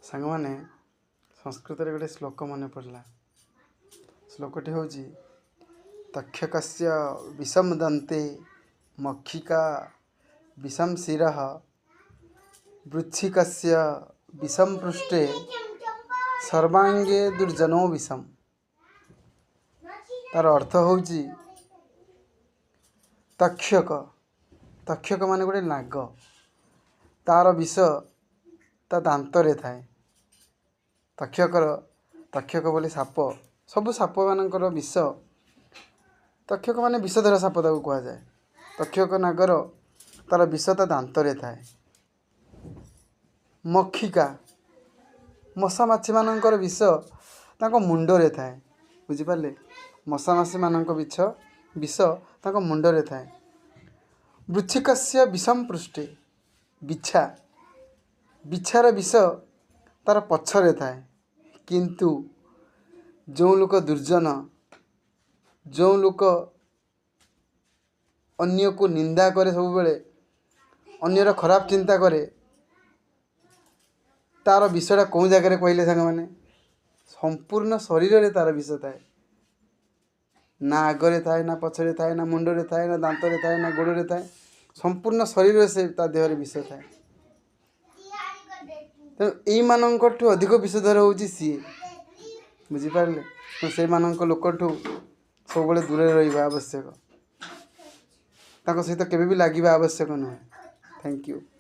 ସାଙ୍ଗମାନେ, ସଂସ୍କୃତରେ ଗୋଟେ ଶ୍ଲୋକ ମନେ ପଡ଼ିଲା। ଶ୍ଲୋକଟି ହେଉଛି ତକ୍ଷକସ୍ୟ ବିଷମ ଦନ୍ତେ ମକ୍ଷିକା ବିଷମ ଶିରଃ ବୃଚ୍ଛିକସ୍ୟ ବିଷମ ପୃଷ୍ଠେ ସର୍ବାଙ୍ଗେ ଦୁର୍ଜନୋ ବିଷମ। ତାର ଅର୍ଥ ହେଉଛି, ତକ୍ଷକ, ତକ୍ଷକ ମାନେ ଗୋଟେ ନାଗ, ତାର ବିଷ ତା ଦାନ୍ତରେ ଥାଏ। ତକ୍ଷକର, ତକ୍ଷକ ବୋଲି ସାପ, ସବୁ ସାପମାନଙ୍କର ବିଷ, ତକ୍ଷକ ମାନେ ବିଷଧର ସାପ ତାକୁ କୁହାଯାଏ। ତକ୍ଷକ ନାଗର ତାର ବିଷ ତା ଦାନ୍ତରେ ଥାଏ। ମକ୍ଷିକା, ମଶା ମାଛିମାନଙ୍କର ବିଷ ତାଙ୍କ ମୁଣ୍ଡରେ ଥାଏ। ବୁଝିପାରିଲେ? ମଶା ମାଛିମାନଙ୍କ ବିଷ ତାଙ୍କ ମୁଣ୍ଡରେ ଥାଏ। ବୃଚ୍ଛିକସ୍ୟ ବିଷମ ପୃଷ୍ଠେ, ବିଛା, ବିଛାର ବିଷ ତାର ପଛରେ ଥାଏ। କିନ୍ତୁ ଯେଉଁ ଲୋକ ଦୁର୍ଜନ, ଯେଉଁ ଲୋକ ଅନ୍ୟକୁ ନିନ୍ଦା କରେ, ସବୁବେଳେ ଅନ୍ୟର ଖରାପ ଚିନ୍ତା କରେ, ତାର ବିଷଟା କେଉଁ ଜାଗାରେ କହିଲେ ସାଙ୍ଗମାନେ? ସମ୍ପୂର୍ଣ୍ଣ ଶରୀରରେ ତାର ବିଷ ଥାଏ। ନା ଆଗରେ ଥାଏ, ନା ପଛରେ ଥାଏ, ନା ମୁଣ୍ଡରେ ଥାଏ, ନା ଦାନ୍ତରେ ଥାଏ, ନା ଗୋଡ଼ରେ ଥାଏ। ସମ୍ପୂର୍ଣ୍ଣ ଶରୀରରେ ସେ ତା ଦେହରେ ବିଷ ଥାଏ। ତେଣୁ ଏଇମାନଙ୍କଠୁ ଅଧିକ ବିଷଧର ହେଉଛି ସିଏ। ବୁଝିପାରିଲେ? ତେଣୁ ସେଇମାନଙ୍କ ଲୋକଠୁ ସବୁବେଳେ ଦୂରରେ ରହିବା ଆବଶ୍ୟକ। ତାଙ୍କ ସହିତ କେବେ ବି ଲାଗିବା ଆବଶ୍ୟକ ନୁହେଁ। Thank you.